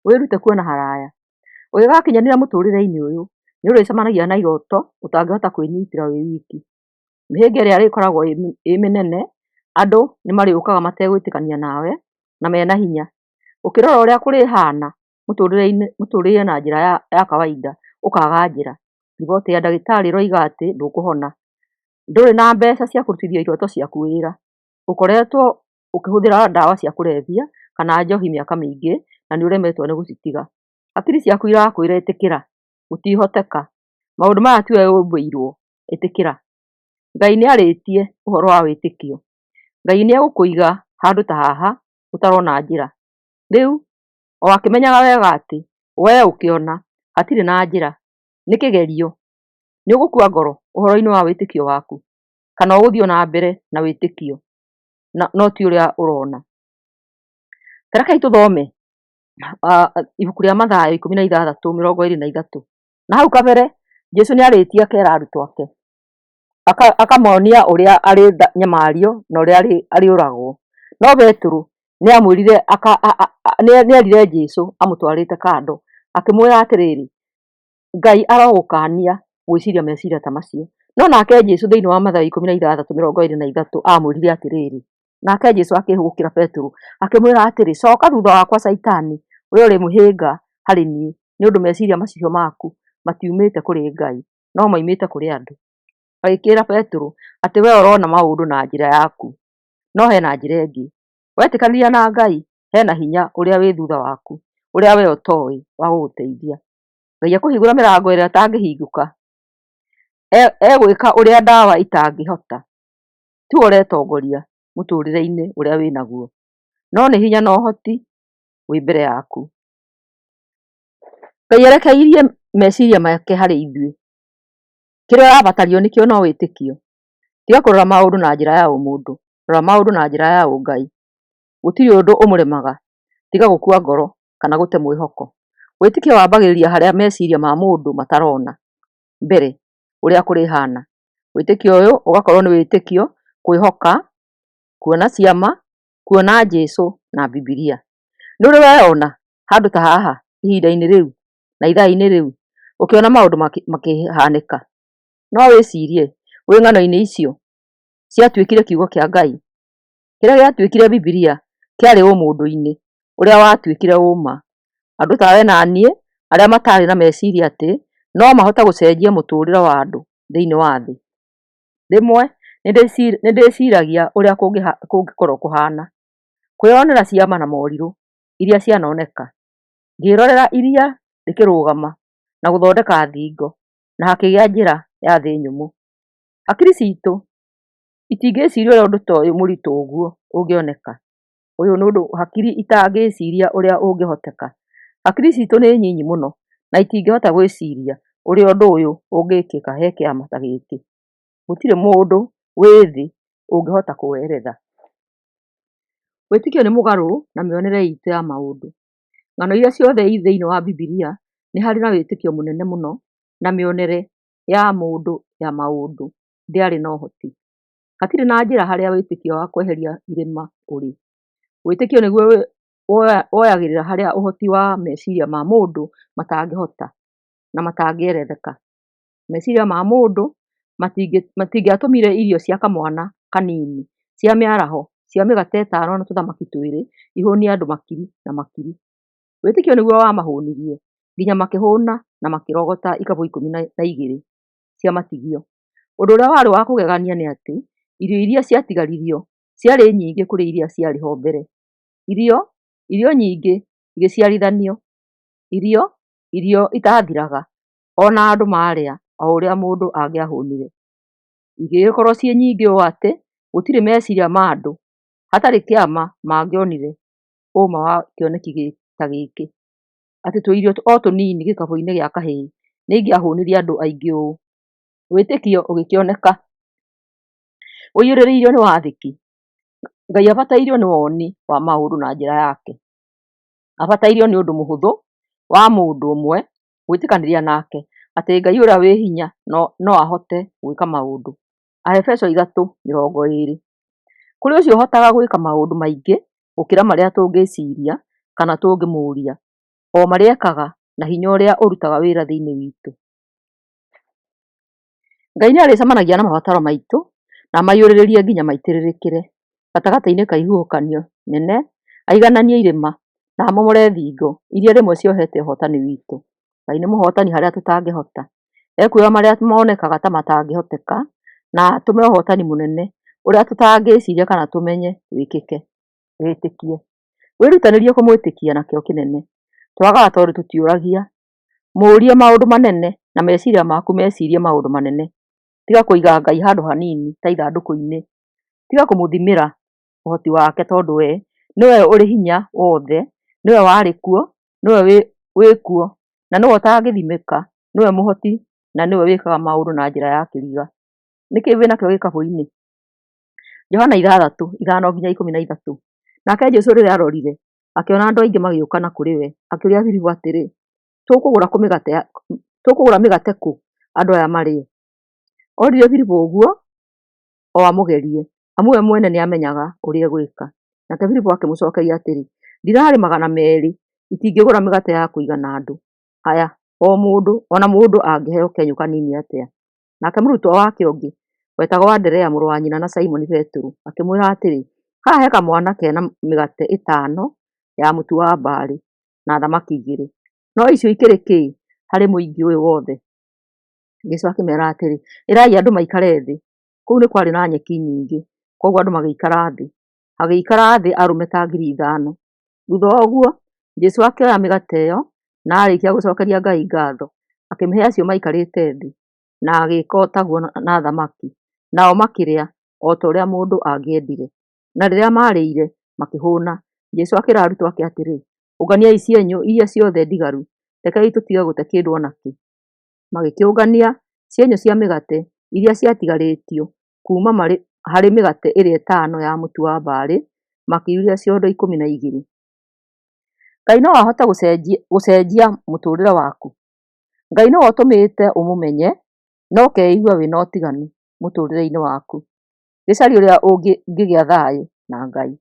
Wĩrute kuona haraya. Ũgĩgakinyanĩra mũtũrĩre-inĩ ũyũ, nĩ ũrĩcemanagia na iroto ũtangĩhota kwĩnyitĩra wĩ wiki. Mĩhĩnga ĩrĩa ĩrĩkoragwo ĩ mĩnene, andũ nĩ marĩũkaga mategwĩtĩkania nawe na mena hinya. Ũkĩrora ũrĩa kũrĩhana mũtũrĩre na njĩra ya kawaida ũkaga njĩra. Riboti ya ndagĩtarĩ ĩroiga atĩ ndũkũhona. Ndũrĩ na mbeca cia kũrutithia iroto ciaku wĩra. Ũkoretwo ũkĩhũthĩra ndawa cia kũrebia kana njohi mĩaka mĩingĩ na nĩ ũremetwo nĩ gũcitiga. Hakiri ciaku irakwĩra ĩtĩkĩra, gũtihoteka, maũndũ maya tiwe ũmbĩirwo, ĩtĩkĩra. Ngai nĩarĩtie ũhoro wa wĩtĩkio. Ngai nĩegũkũiga handũ ta haha ũtarona njĩra. Rĩu o akĩmenyaga wega atĩ we ũkĩona hatirĩ na njĩra, nĩ kĩgerio. Nĩ ũgũkua ngoro ũhoro-inĩ wa wĩtĩkio waku kana ũgũthiĩ o na mbere na wĩtĩkio no ti ũrĩa ũrona. Ta rekei tũthome ibuku rĩa Mathayo 16:23. Na hau kabere Jesu nĩ arĩtie akera arutwo ake, akamonia ũrĩa arĩnyamario na ũrĩa arĩũragwo. No Petero nĩ amwĩrire, nĩ erire Jesu amũtwarĩte kando, akĩmwĩra atĩrĩrĩ, Ngai arogũkania gwĩciria meciria ta macio. No nake Jesu thĩinĩ wa Mathayo 16:23 amwĩrire atĩrĩrĩ, nake Jesu akĩhũgũkĩra Petero akĩmwĩra atĩrĩ, coka thutha wakwa Caitani, we ũrĩ mũhĩnga harĩ niĩ, nĩ ũndũ meciria macio maku matiumĩte kũrĩ Ngai, no moimĩte kũrĩ andũ. Agĩkĩra Petero atĩ we ũrona maũndũ na njĩra yaku, no hena njĩra ĩngĩ. Wetĩkanĩria na Ngai, hena hinya ũrĩa wĩ thutha waku, ũrĩa we ũtoĩ wa gũgũteithia. Ngai ekũhingũra mĩrango ĩrĩa ĩtangĩhingũka. Egwĩka ũrĩa ndawa itangĩhota. Tiwe ũretongoria mũtũrĩre-inĩ ũrĩa wĩnaguo, no nĩ hinya na ũhoti wĩ mbere yaku. Ngai erekeirie meciria make harĩ ithuĩ. Kĩrĩa ũrabatario nĩkĩo no wĩtĩkio. Tiga kũrora maũndũ na njĩra ya ũmũndũ, rora maũndũ na njĩra ya ũngai. Gũtirĩ ũndũ ũmũremaga, tiga gũkua ngoro kana gũte mwĩhoko. Wĩtĩkio wambagĩrĩria harĩa meciria ma mũndũ matarona mbere ũrĩa kũrĩhana. Wĩtĩkio ũyũ ũgakorwo nĩ wĩtĩkio kwĩhoka, kuona ciama, kuona Jesu na Bibilia. Nĩ ũrĩ weyona handũ ta haha ihinda-inĩ rĩu na ithaa-inĩ rĩu ũkĩona maũndũ makĩhanĩka? No wĩcirie wĩ ng'ano-inĩ icio ciatuĩkire kiugo kĩa Ngai. Kĩrĩa gĩatuĩkire Bibilia kĩarĩ ũmũndũ-inĩ ũrĩa watuĩkire ũma. Andũ ta we na niĩ arĩa matarĩ na meciria atĩ no mahote gũcenjia mũtũrĩre wa andũ thĩinĩ wa thĩ. Rĩmwe nĩ ndĩciragia ũrĩa kũngĩkorwo kũhana kwĩyonera ciama na morirũ iria cianoneka, ngĩrorera iria rĩkĩrũgama na gũthondeka thingo na hakĩgĩa njĩra ya thĩ nyũmũ. Hakiri citũ itingĩciria ũrĩa ũndũ ta ũyũ mũritũ ũguo ũngĩoneka. Ũyũ nĩ ũndũ hakiri itangĩciria ũrĩa ũngĩhoteka. Hakiri citũ nĩ nyinyi mũno na itingĩhota gwĩciria ũrĩa ũndũ ũyũ ũngĩkĩka he kĩama ta gĩkĩ. Gũtirĩ mũndũ wĩ thĩ ũngĩhota kũweretha. Wĩtĩkio nĩ mũgarũ na mĩonere itũ ya maũndũ. Ng'ano iria ciothe i thĩinĩ wa Bibilia nĩ harĩ na wĩtĩkio mũnene mũno na mĩonere ya mũndũ ya maũndũ ndĩarĩ na ũhoti. Hatirĩ na njĩra harĩa wĩtĩkio wa kweheria irĩma ũrĩ. Wĩtĩkio nĩguo woyagĩrĩra harĩa ũhoti wa meciria ma mũndũ matangĩhota na matangĩeretheka. Meciria ma mũndũ matingĩatũmire irio cia kamwana kanini cia mĩaraho cia mĩgate ĩtano na tũthamaki twĩrĩ ihũnie andũ makiri na makiri. Wĩtĩkio nĩguo wamahũnirie nginya makĩhũna na makĩrogota ikabũ 12 cia matigio. Ũndũ ũrĩa warĩ wa kũgegania nĩ atĩ irio iria ciatigaririo ciarĩ nyingĩ kũrĩ iria ciarĩ ho mbere. Irio nyingĩ igĩciarithanio, irio itathiraga ona andũ marĩa o ũrĩa mũndũ angĩahũnire. Igĩgĩkorwo ciĩ nyingĩ ũũ atĩ gũtirĩ meciria ma andũ hatarĩ kĩama mangĩonire ũma wa kĩoneki ta gĩkĩ, atĩ tũirio o tũnini gĩkabũ-inĩ gĩa kahĩĩ nĩ ingĩahũnirie andũ aingĩ ũũ. Wĩtĩkio ũgĩkĩoneka ũiyũrĩrĩirio nĩ wathĩki. Ngai abatairio nĩ woni wa maũndũ na njĩra yake. Abatairio nĩ ũndũ mũhũthũ wa mũndũ ũmwe gwĩtĩkanĩria nake atĩ Ngai ũrĩa wĩ hinya no ahote gwĩka maũndũ. Aefeso 3:20. Kũrĩ ũcio ũhotaga gwĩka maũndũ maingĩ gũkĩra marĩa tũngĩciria kana tũngĩmũũria. o marĩa ekaga na hinya ũrĩa ũrutaga wĩra thĩinĩ witũ. Ngai nĩ arĩcemanagia na mabataro maitũ na amaiyũrĩrĩrie nginya maitĩrĩrĩkĩre. Gatagatĩ-inĩ ka ihuhũkanio nene, aigananie irĩma na amomore thingo iria rĩmwe ciohete ũhotani witũ. Ngai nĩ mũhotani harĩa tũtangĩhota. Ekuoya marĩa monekaga ta matangĩhoteka na atũme ũhotani mũnene ũrĩa tũtangĩciria kana tũmenye wĩkĩke. Wĩtĩkie. Wĩrutanĩrie kũmwĩtĩkia na kĩyo kĩnene. Twagaga tondũ tũtiũragia. Mũũrie maũndũ manene na meciria maku mecirie maũndũ manene. Tiga kũiga Ngai handũ hanini ta ithandũkũ-inĩ. Tiga kũmũthimĩra ũhoti wake tondũ we nĩwe ũrĩ hinya wothe, nĩwe warĩ kuo, nĩwe wĩ kuo, na nĩwe ũtangĩthimĩka, nĩwe mũhoti na nĩwe wĩkaga maũndũ na njĩra ya kĩriga. Nĩkĩĩ wĩnakĩo gĩkabũ-inĩ? Johana 6:5-13. Nake Jesũ rĩrĩa aarorire, akĩona andũ aingĩ magĩũka na kũrĩ we, akĩũria Filipu atĩrĩ, Tũkũgũra mĩgate kũ andũ aya marĩe? Oririe Filipu ũguo o amũgerie, amu we mwene nĩamenyaga ũrĩa egwĩka. Nake Filipu akĩmũcookeria atĩrĩ, Dinari 200 itingĩgũra mĩgate ya kũigana andũ aya, o na mũndũ angĩheo kenyũ kanini atĩa. Nake mũrutwo wake ũngĩ, wetagwo Anderea, mũrũ wa nyina na Simoni Petero, akĩmwĩra atĩrĩ, Haha he kamwana ke na mĩgate ĩtano ya mũtu wa mbarĩ na thamaki igĩrĩ, no icio ikĩrĩ kĩ harĩ mũingĩ ũyũ wothe? Jesũ akĩmeera atĩrĩ, Ĩrai andũ maikare thĩ. Kũu nĩ kwarĩ na nyeki nyingĩ, kwoguo andũ magĩikara thĩ. Hagĩikara thĩ arũme ta 5,000. Thutha wa ũguo, Jesũ akĩoya mĩgate ĩyo, na aarĩkia gũcokeria Ngai ngatho, akĩmahe acio maikarĩte thĩ, na agĩĩka o taguo na thamaki. Nao makĩrĩa o ta ũrĩa mũndũ angĩendire. Na rĩrĩa maarĩire makĩhũũna, Jesũ akĩĩra arutwo ake atĩrĩ, Ũnganiai cienyũ iria ciothe ndigaru, rekei tũtige gũte kĩndũ o nakĩ. Magĩkĩũngania cienyũ cia mĩgate iria ciatigarĩtio kuuma harĩ mĩgate ĩrĩa ĩtano ya mũtu wa mbarĩ, makĩiyũria ciondo 12. Ngai no ahote gũcenjia mũtũũrĩre waku? Ngai nĩwe ũtũmĩte ũmũmenye na ũkeigua wĩna ũtiganu mũtũũrĩre-inĩ waku. Gĩcarie ũrĩa ũngĩgĩa thayũ na Ngai.